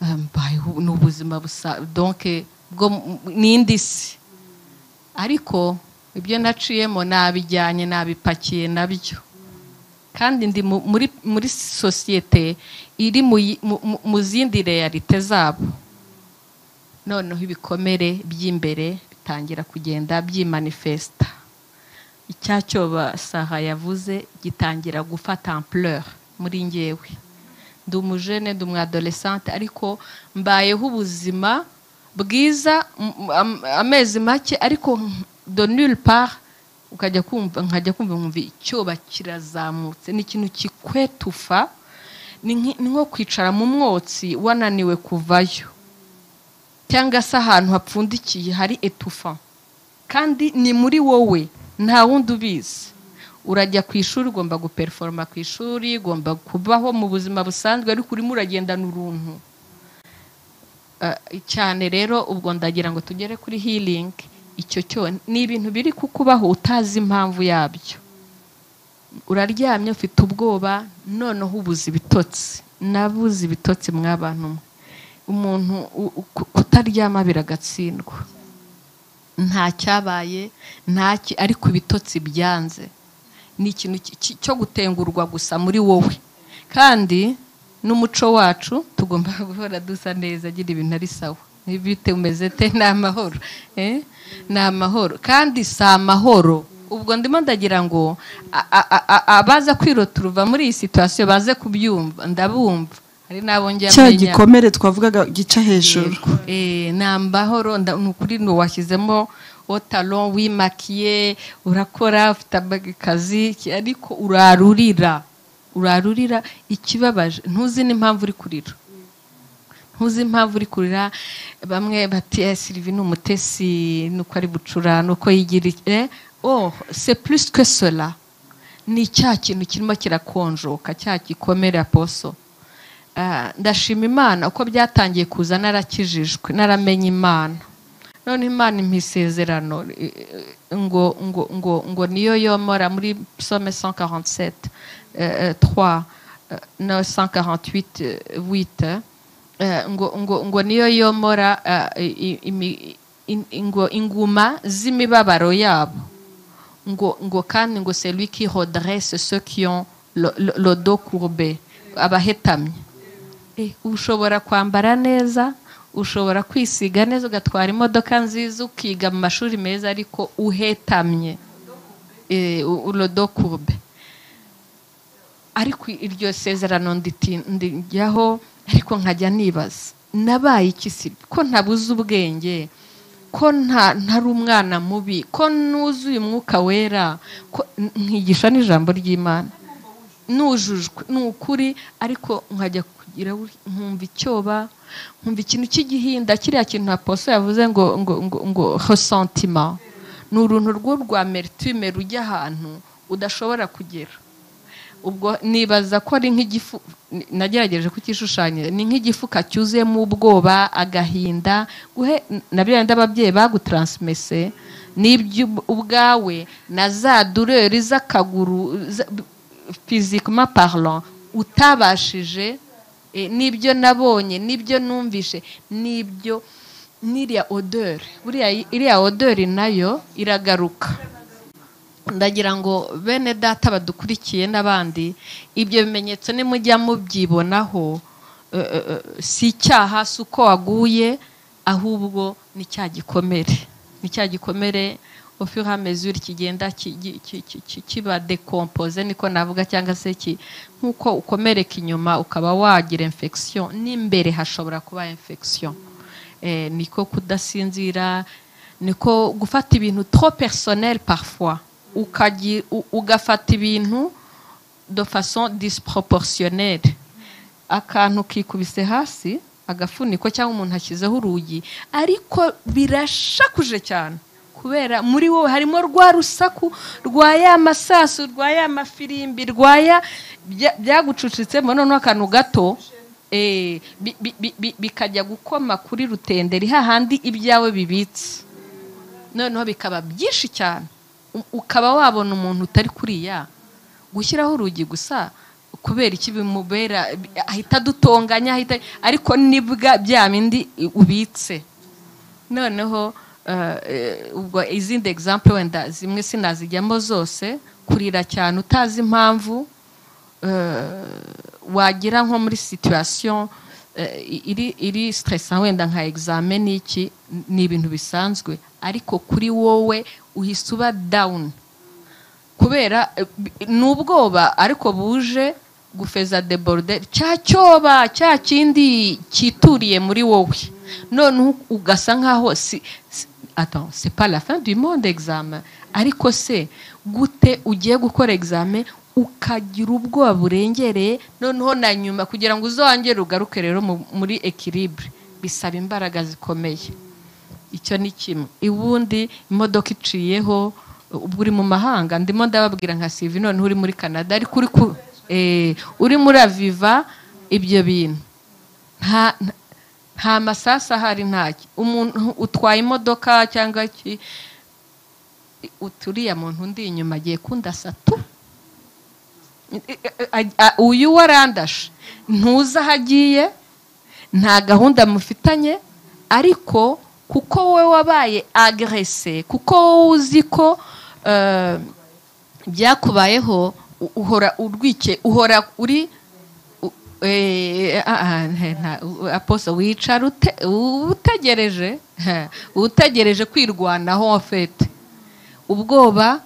mbayeho, ni ubuzima busa, donc bwo n'indi si. Ariko Ibyo naciyemo nabijyanye, nabipakiye nabyo, kandi ndi muri sosiyete iri mu zindi réalités zabo. Noneho ibikomere by'imbere bitangira kugenda byimanifesta. Icyacyoba Saha yavuze gitangira gufata ampleur muri ngewe. Ndi umujene, ndi umwadolescente, ariko mbayeho ubuzima bwiza amezi make, ariko de nulle part ukajya kumva, nkajya kumva nkumva icyoba kirazamutse. Ni ikintu kikwetufa, ni nko kwicara mu mwotsi wananiwe kuvayo, cyangwa se ahantu hapfundikiye hari étouffant, kandi ni muri wowe, nta wundi ubizi. Urajya ku ishuri, ugomba guperforma ku ishuri, ugomba kubaho mu buzima busanzwe, ariko urimo uragendana uruntu cyane. Rero ubwo ndagira ngo tugere kuri healing. Icyo cyo ni ibintu biri kukubaho utazi impamvu yabyo. Uraryamye, ufite ubwoba, noneho ubuze ibitotsi. Nabuze ibitotsi mw'abantu mwe. Umuntu kutaryama biragatsindwa. Nta cyabaye, nta ariko ibitotsi byanze. Ni ikintu cyo gutengurwa gusa muri wowe. Kandi n'umuco wacu, tugomba guhora dusa neza, agira ibintu ari sawa. Bite, umeze te? Ni amahoro, eh? Ni amahoro, kandi si amahoro. Ubwo ndimo ndagira ngo abaza kwiroturuva muri iyi situation baze kubyumva. Ndabumva, hari n'abo njya
Cya
menya.
gikomere twavugaga gica hejuru.
Yego. Ni amahoro, ni ukuri, ni washyizemo talon, wimakiye, urakora, ufite akazi, ariko urarurira, urarurira. Ikibabaje, ntuzi n'impamvu uri kurira, ntuzi impamvu uri kurira. Bamwe bati: "Eh, Sylvie ni umutesi, nuko ari bucura, nuko yigira oh, c'est plus que cela." Ni cya kintu kirimo kirakonjoka, cya gikomere aposo. Ndashima Imana uko byatangiye kuza narakijijwe, naramenye Imana. None Imana impa isezerano ngo niyo yomora, muri Psaume 147 3, no 148 8, ngo niyo yomora ngo inguma z'imibabaro yabo, ngo kandi ngo c'est lui qui redresse ceux qui ont le dos courbé, abahetamye. Ushobora kwambara neza, ushobora kwisiga neza, ugatwara imodoka nziza, ukiga mu mashuri meza, ariko uhetamye, le dos courbé. Ariko iryo sezerano ndijyaho, ariko nkajya nibaza: nabaye iki se, ko ntabuze ubwenge, ko ntari umwana mubi, ko nuzuye Umwuka Wera, ko nkigisha n'ijambo ry'Imana, nujujwe, ni ukuri? Ariko nkajya kugira nkumva icyoba, nkumva ikintu cy'igihinda, kiriya kintu aposo yavuze ngo ressentiment. Ni uruntu rwo rwa amertume rujya ahantu udashobora kugera. Ubwo nibaza ko ari nk'igifu, nagerageje kukishushanya, ni nk'igifuka cyuzuyemo ubwoba, agahinda, guhe na bya bindi ababyeyi bagutransmise, n'ibyo ubwawe, na za douleurs z'akaguru, physiquement parlant, utabashije, n'ibyo nabonye, n'ibyo numvishe, n'ibyo n'iriya odeur. Buriya iriya odeur nayo iragaruka. Ndagira ngo bene data badukurikiye n'abandi, ibyo bimenyetso nimujya mubyibonaho, si icyaha, si uko waguye, ahubwo ni cya gikomere, ni cya gikomere au fur et à mesure kigenda kiba décomposé, niko navuga, cyangwa se nk'uko ukomereka inyuma ukaba wagira infection, n'imbere hashobora kuba infection. Niko kudasinzira, niko gufata ibintu trop personnel parfois, ugafata ibintu de façon disproportionnelle. Akantu kikubise hasi, agafuniko, cyangwa umuntu ashyizeho urugi, ariko birashakuje cyane, kubera muri wowe harimo rwa rusaku rwa ya masasu, rwa ya mafirimbi, rwa ya byagucucitsemo. Noneho akantu gato bikajya gukoma kuri rutenderi, hahandi ibyawe bibitse, noneho bikaba byinshi cyane. Ukaba wabona umuntu utari kuriya gushyiraho urugi gusa, kubera iki bimubera, ahita adutonganya, ahita, ariko nibwa bya bindi ubitse. Noneho Ubwo izindi example wenda zimwe sinazijyamo zose. Kurira cyane utazi impamvu, wagira nko muri situation iri stressant, wenda nka examen n'iki, ni ibintu bisanzwe, ariko kuri wowe uhise uba down kubera n'ubwoba, ariko buje gufeza déborder cya cyoba, cya kindi cyituriye muri wowe. Noneho ugasa nkaho attends, c'est pas la fin du monde examen, ariko se gute ugiye gukora examen ukagira ubwoba burengereye? Noneho na nyuma kugira ngo uzongere ugaruke rero muri équilibre bisaba imbaraga zikomeye. Icyo ni kimwe. Ubundi imodoka iciyeho, ubwo uri mu mahanga, ndimo ndababwira nka Sylvie, noneho uri muri Canada, ariko uri muri aviva ibyo bintu, nta masasu ahari, ntacyo, umuntu utwaye imodoka cyangwa iki, uturiya muntu undi inyuma agiye kundasa tu, uyu warandashe, ntuzi aho agiye, nta gahunda mufitanye, ariko kuko wowe wabaye agressé, kuko wowe uzi ko byakubayeho, uhora urwike, uhora uri aposo, wicara utegereje kwirwanaho en fait. Ubwoba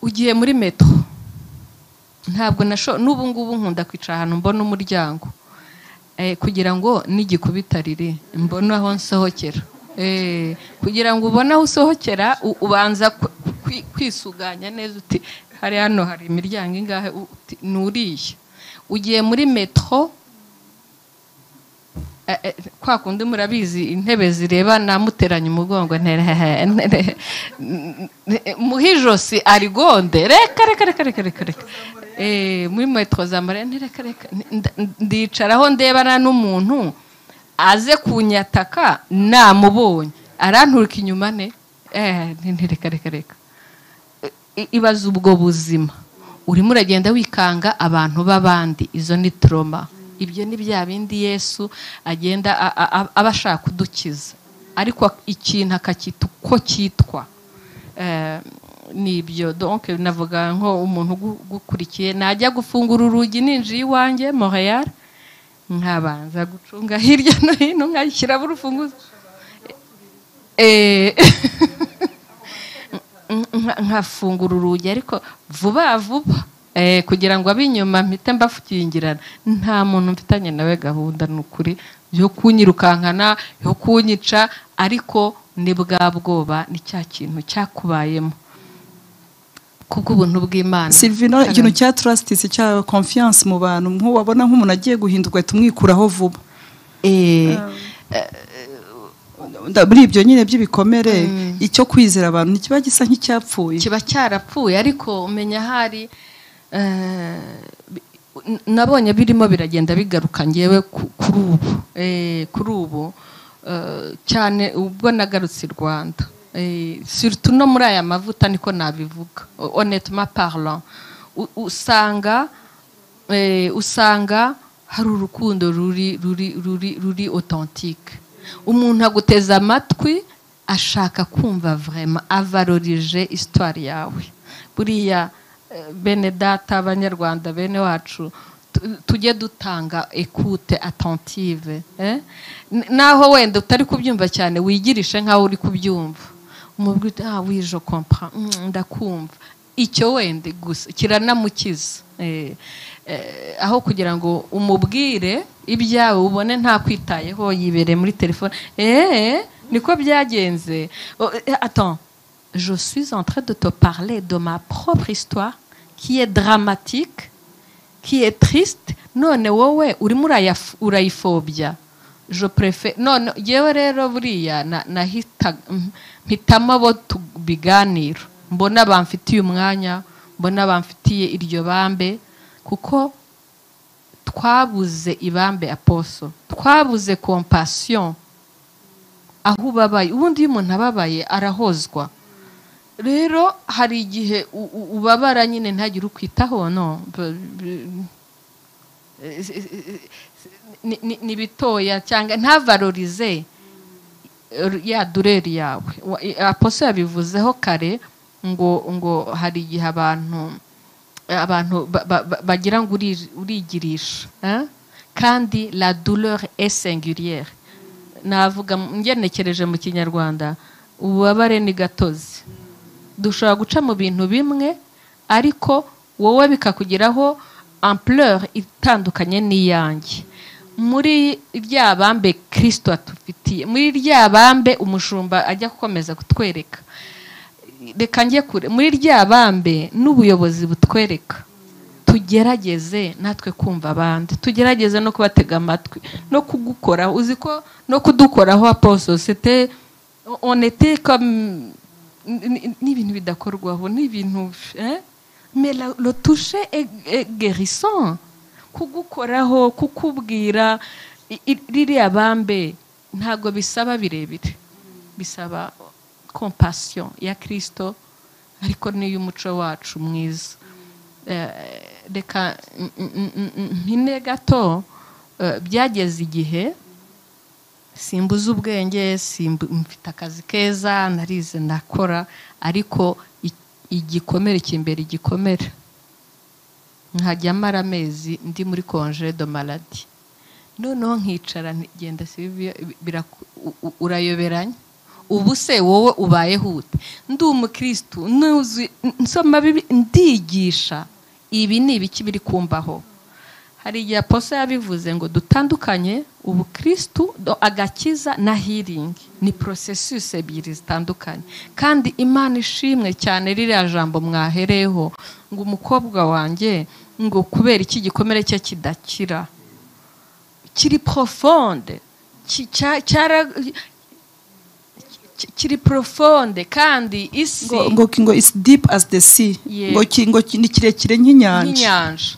ugiye muri métro, ntabwo nasho n'ubu ngubu nkunda kwicara ahantu mbona umuryango, kugira ngo nigikubita riri mbone aho nsohokera. Kugira ngo ubone aho usohokera, ubanza kwisuganya neza, uti hari hano hari imiryango ingahe, uti nuriya. Ugiye muri métro, kwa kundi murabizi intebe zirebana, muteranya umugongo, muhe ijosi arigonde, reka reka reka reka reka reka. Muri métro za Mariya, reka reka, ndicaraho ndebana n'umuntu aze kunyataka, namubonye aranturuka inyuma ne, reka reka reka. Ibaze ubwo buzima urimo uragenda wikanga abantu b'abandi. Izo ni trauma. Ibyo ni bya bindi Yesu agenda aba ashaka kudukiza, ariko ikintu akacyita uko cyitwa. Ni ibyo. Donc navuga nko umuntu ugukurikiye najya gufungura urugi, ninjiye iwanjye Montreal, nkabanza gucunga hirya no hino, nkashyiramo urufunguzo, nkafungura urugi ariko vuba vuba, kugira ngo ab'inyuma mpite mbafungirana. Nta muntu mfitanye nawe gahunda, ni ukuri, yo kunyirukankana, yo kunyica, ariko ni bwa bwoba, ni cya kintu cyakubayemo kubw'ubuntu bw'Imana.
Sylvie, ikintu cya trust, cya confiance mu bantu, nk'uwabona nk'umuntu agiye guhinduka ugahita umwikuraho vuba. Muri ibyo nyine by'ibikomere, icyo kwizera abantu ntikiba gisa nk'icyapfuye?
Kiba cyarapfuye, ariko umenya ahari nabonye birimo biragenda bigaruka. Ngewe kuri ubu, cyane ubwo nagarutse i Rwanda, surtout no muri aya mavuta, niko nabivuga honnêtement parlant, usanga hari urukundo ruri authentique. Umuntu aguteza amatwi ashaka kumva vraiment, avalorije histoire yawe. Buriya bene data abanyarwanda, bene wacu, tujye dutanga écoute attentive, eh? Naho wenda utari kubyumva cyane, wigirishe nkaho uri kubyumva, umubwira uti: "Ah oui, je comprends, ndakumva." Icyo wenda gusa kiranamukiza. Aho kugira ngo umubwire ibyawe ubone ntakwitayeho, yibereye muri telefone, niko byagenze. Oh, attends, je suis en train de te parler de ma propre histoire qui est dramatique, qui est triste, none wowe urimo urayifobya. Je préfère none yewe rero buriya nahita mpitamo abo tubiganira, mbona bamfitiye umwanya, mbona bamfitiye iryo bambe, kuko twabuze ibambe aposo, twabuze compassion. Aho ubabaye, ubundi iyo umuntu ababaye arahozwa. Rero hari igihe ubabara nyine ntagire ukwitaho. No ni bitoya cyangwa ntavalorize. Ya douleur yawe. Apostle yabivuzeho kare ngo hari igihe abantu bagira ngo urigirisha, hein? Kandi la douleur est singulière. Navuga ngenekereje mu Kinyarwanda, ububabare ni gatozi. Dushobora guca mu bintu bimwe, ariko wowe bikakugeraho ampleur itandukanye n'iyanjye. Muri rya bambe Kristo atufitiye, muri rya bambe umushumba ajya gukomeza kutwereka, reka njye kure, muri rya bambe n'ubuyobozi butwereka, tugerageze natwe kumva abandi, tugerageze no kubatega amatwi no kugukoraho. Uzi ko no kudukoraho, apostle, c'était, on était comme n'ibintu bidakorwaho, n'ibintu, hein? Mais le toucher est guérissant. Kugukoraho, kukubwira ririya bambe ntabwo bisaba birebire, bisaba compassion ya Kristo, ariko n'iy'umuco wacu mwiza. Reka mpine gato. Byageze igihe simbuze ubwenge, mfite akazi keza, narize, ndakora, ariko igikomere cy'imbere, igikomere, nkajya mara amezi ndi muri congé de maladie. Noneho nkicara nti, genda Sylvia, urayoberanya. Ubu se wowe ubayeho ute? Ndi umukristu, nuzi nsoma Bibi, ndigisha, ibi ni ibiki biri kumbaho? Hari igihe apostle yabivuze ngo dutandukanye ubukristu, agakiza na healing, ni processus ebyiri zitandukanye. Kandi Imana ishimwe cyane, ririya jambo mwahereho ngo umukobwa wanjye, ngo kubera iki gikomere cye kidakira, kiri profonde, kiri profonde, kandi isi
Ngo "It's deep as the sea." Ngo ni kirekire nk'inyanja.
Nk'inyanja.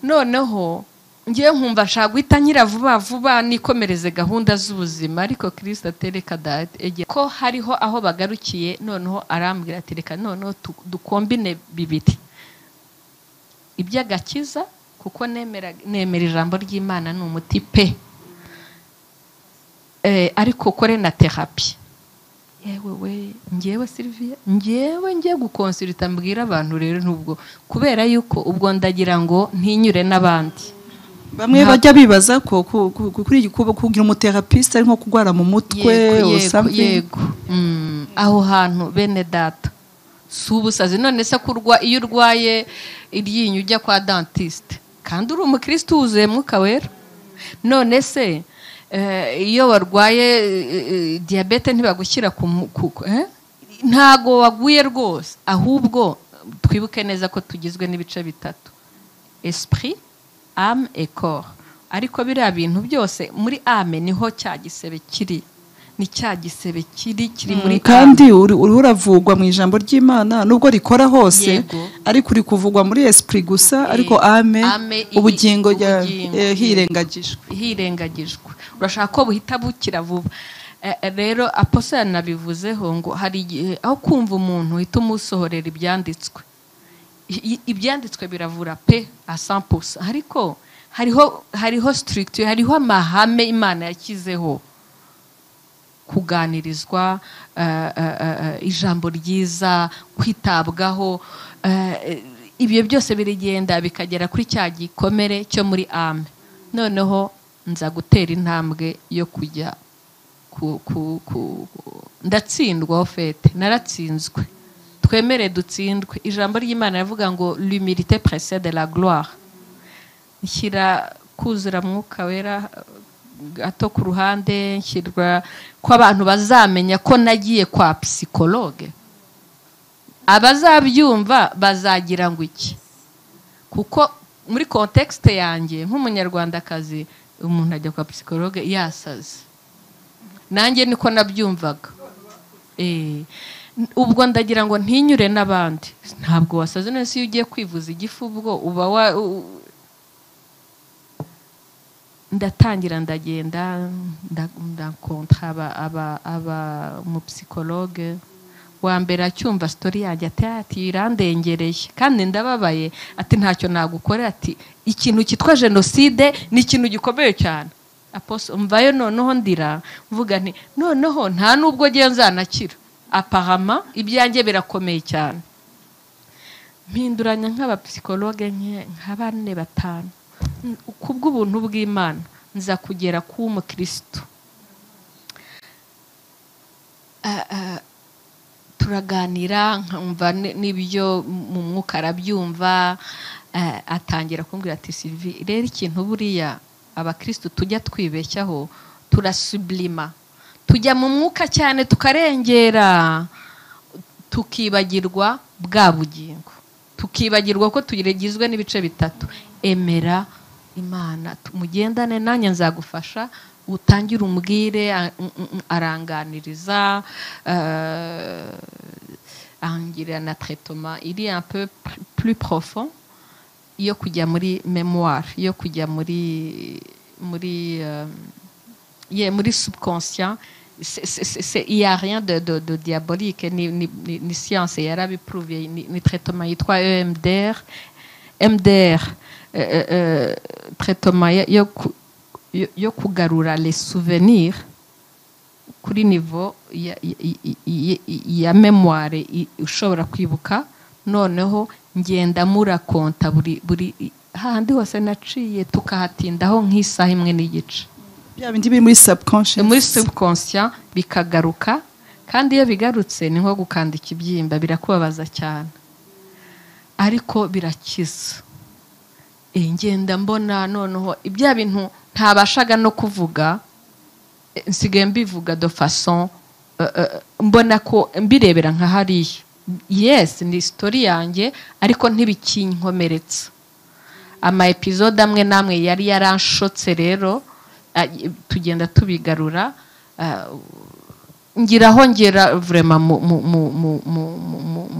Noneho ngewe nkumva nshaka guhita nkira vuba vuba, nikomereze gahunda z'ubuzima, ariko Kirisita atereka date ko hariho aho bagarukiye. Noneho arambwira ati, reka noneho dukombine bibiri, iby'agakiza, kuko nemera ijambo ry'Imana ni umuti pe, ariko kore na thérapie. Yewe we, ngewe Sylvia, ngewe ngiye gukonsulita, mbwira abantu rero, nubwo kubera yuko ubwo ndagira ngo ntinyure n'abandi.
Bamwe bajya bibaza ko kugira umutherapiste ari nko kurwara mu mutwe
Yego,
or
yego,
something.
Yego. Aho hantu, bene data, si ubusazi. None se kurwa, iyo urwaye iryinyo ujya kwa dentiste kandi uri umukristo wuzuye Mwuka Wera? None se iyo warwaye diyabete ntibagushyira ku, eh? Ntago waguye rwose. Ahubwo twibuke neza ko tugizwe n'ibice bitatu: esprit, âme et corps. Ariko biriya bintu byose, muri âme niho cya gisebe kiri, ni cya gisebe kiri muri âme.
Kandi uriho uravugwa mu ijambo ry'Imana, nubwo rikora hose, ariko uri kuvugwa muri esprit gusa, ariko âme,
âme
ubugingo
ubugingo,
hirengagijwe.
Hirengagijwe. Urashaka ko buhita bukira vuba. Rero apostle yanabivuzeho ngo hari igihe aho kumva umuntu uhita umusohorera ibyanditswe. Ibyanditswe biravura pe, a 100%, ariko hariho structure, hariho amahame Imana yashyizeho: kuganirizwa, ijambo ryiza, kwitabwaho. Ibyo byose birigenda bikagera kuri cya gikomere cyo muri âme. Noneho nza gutera intambwe yo kujya ku ndatsindwa. Au fait, naratsinzwe. Twemere dutsindwe. Ijambo ry'Imana rivuga ngo "L'humilité précède la gloire." Nshyira kuzura Mwuka Wera gato ku ruhande, nshyirwa ko abantu bazamenya ko nagiye kwa psychologue, abazabyumva bazagira ngo iki? Kuko muri contexte yanjye nk'umunyarwandakazi, umuntu ajya kwa psychologue yasaze. Nanjye niko nabyumvaga. Ubwo ndagira ngo ntinyure n'abandi, ntabwo wasaze. None se iyo ugiye kwivuza igifu, ubwo uba wa ndatangira ndagenda, ndakontra aba umupsychologue wa mbere. Acyumva story yanjye ati irandengereye kandi ndababaye, ati ntacyo nagukorera, ati ikintu cyitwa jenoside ni ikintu gikomeye cyane. Apostle, mvayo noneho ndira, mvuga nti noneho nta nubwo ngiye nzanakira, apparemment ibyanjye birakomeye cyane. Mpinduranya nk'abapsychologue nka 4 5, kubw'ubuntu bw'Imana nza kugera ku mukristo. Turaganira, nkumva n'ibyo mu mwuka arabyumva, atangira kumbwira ati Sylvie, rero ikintu buriya abakristo tujya twibeshyaho, turasublima, tujya mu mwuka cyane tukarengera, tukibagirwa bwa bugingo, tukibagirwa ko tugizwe n'ibice bitatu. Emera Imana, mugendane nanjye nzagufasha, utangire umbwire. Aranganiriza, angira na traitement iri un peu plus profond, yo kujya muri mémoire, yo kujya muri subconscient. Il y a rien de diabolique, ni science yarabiprouvé, ni traitement yitwa EMDR, MDR, traitement yo kugarura les souvenirs kuri niveau ya mémoire ushobora kwibuka. Noneho ngenda murakonta buri handi hose naciye, tukahatindaho nk'isaha 1.5.
Bya bindi biri muri subconscious,
muri subconscient bikagaruka, kandi iyo bigarutse ni nko gukanda ikibyimba, birakubabaza cyane ariko birakiza. Ngenda mbona noneho ibya bintu ntabashaga no kuvuga, nsigaye mbivuga de façon mbona ko mbirebera nka hariya. Yes, ni story yanjye ariko ntibikinkomeretsa. Ama episode amwe namwe yari yaranshotse rero tugenda tubigarura, ngiraho ngera vraiment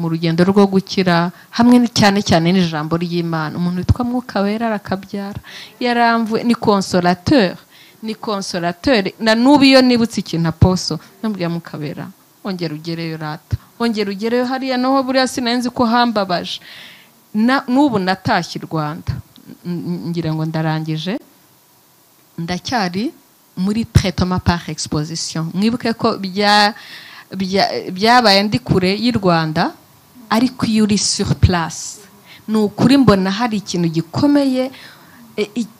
mu rugendo rwo gukira, hamwe cyane cyane n'ijambo ry'Imana. Umuntu witwa Mwuka Wera arakabyara, yaramvuye, ni consolateur, ni consolateur. Na n'ubu iyo nibutse ikintu aposo nambwira Mwuka Wera, ongera ugereyo rata, ongera ugereyo hariya, naho buriya sinanzi ko hambabaje. N'ubu natashye i Rwanda, ngira ngo ndarangije, ndacyari muri traitement par exposition. Mwibuke ko byabaye ndi kure y'u Rwanda, ariko iyo uri sur place ni ukuri mbona hari ikintu gikomeye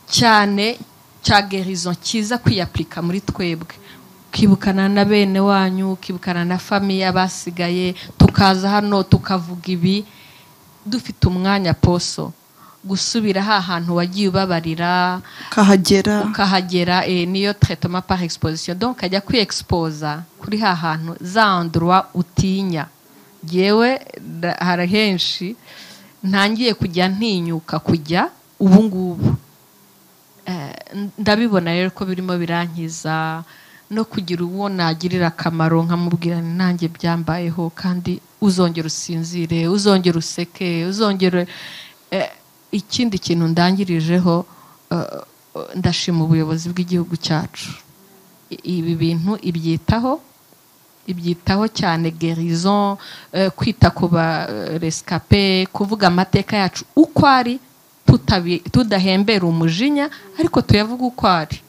cyane cya guérison kiza kwiyaplika muri twebwe. Ukibukana na bene wanyu, ukibukana na famille basigaye, tukaza hano tukavuga ibi dufite umwanya poso gusubira ha hantu wagiye ubabarira, ukahagera. Niyo traitement par exposition, donc ajya kwiexposa kuri ha hantu za endroit utinya. Yewe hari henshi ntangiye kujya ntinyuka kujya ubu ngubu. Ndabibona rero ko birimo birankiza, no kugira uwo nagirira akamaro nkamubwira nanjye byambayeho, kandi uzongera usinzire, uzongera useke, uzongera. Ikindi kintu ndangirijeho, ndashima ubuyobozi bw'igihugu cyacu. Ibi bintu ibyitaho cyane, guérison, kwita ku ba rescapé, kuvuga amateka yacu uko ari, tudahembera umujinya ariko tuyavuga uko ari,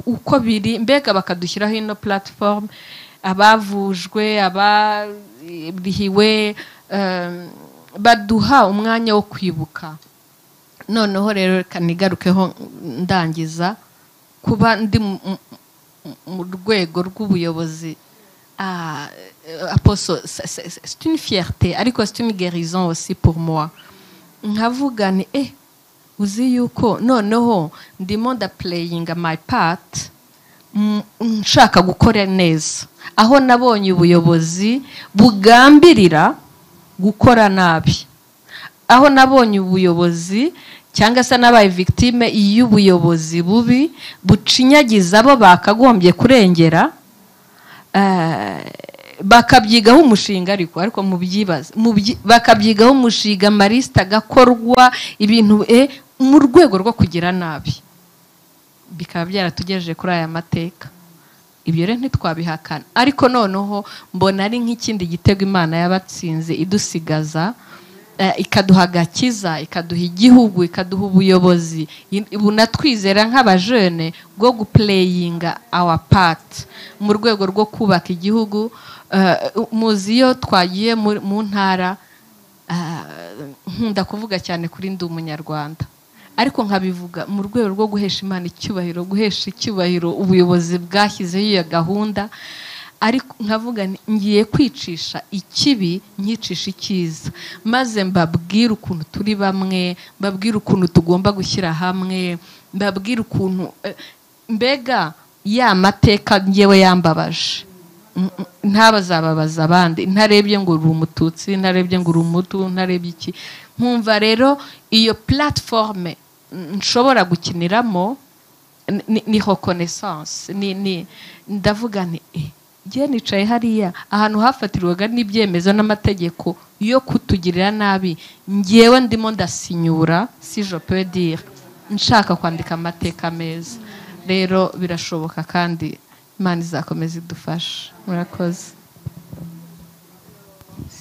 uko biri. Mbega bakadushyiraho ino platform, abavujwe, abarihiwe, baduha umwanya wo kwibuka. Noneho rero kanigarukeho ndangiza, kuba ndi mu rwego rw'ubuyobozi, aposo, c'est une fierté ariko c'est une guérison aussi pour moi. Nkavuga ni uzi yuko noneho ndimo nda playing my part, nshaka gukora neza, aho nabonye ubuyobozi bugambirira gukora nabi, aho nabonye ubuyobozi cyangwa se nabaye victime y'ubuyobozi bubi bucinyagiza abo bakagombye kurengera, bakabyigaho umushinga, ariko mubyibaze, bakabyigaho umushinga, marista gakorwa ibintu mu rwego rwo kugira nabi, bikaba byaratugejeje kuri aya mateka. Ibyo rero ntitwabihakana, ariko noneho mbona ari nk'ikindi gitego Imana yabatsinze idusigaza ikaduha agakiza, ikaduha igihugu, ikaduha ubuyobozi, bunatwizera nk'abajene bwo guplayinga our part mu rwego rwo kubaka igihugu. Muzi iyo twagiye mu ntara, nkunda kuvuga cyane kuri Ndi Umunyarwanda, ariko nkabivuga mu rwego rwo guhesha Imana icyubahiro, guhesha icyubahiro ubuyobozi bwashyizeho iyo gahunda. Ariko nkavuga nti ngiye kwicisha ikibi nkicisha icyiza, maze mbabwire ukuntu turi bamwe, mbabwire ukuntu tugomba gushyira hamwe, mbabwire ukuntu mbega ya mateka ngewe yambabaje ntabazababaza abandi, ntarebye ngo uri Umututsi, ntarebye ngo uri Umutu, ntarebye iki. Nkumva rero iyo plateforme nshobora gukiniramo ni reconnaissance, ni ndavuga nti njye nicaye hariya ahantu hafatirwaga n'ibyemezo n'amategeko yo kutugirira nabi, ngewe ndimo ndasinyura, si je peux dire, nshaka kwandika amateka meza. Rero birashoboka kandi Imana izakomeza idufashe. Murakoze.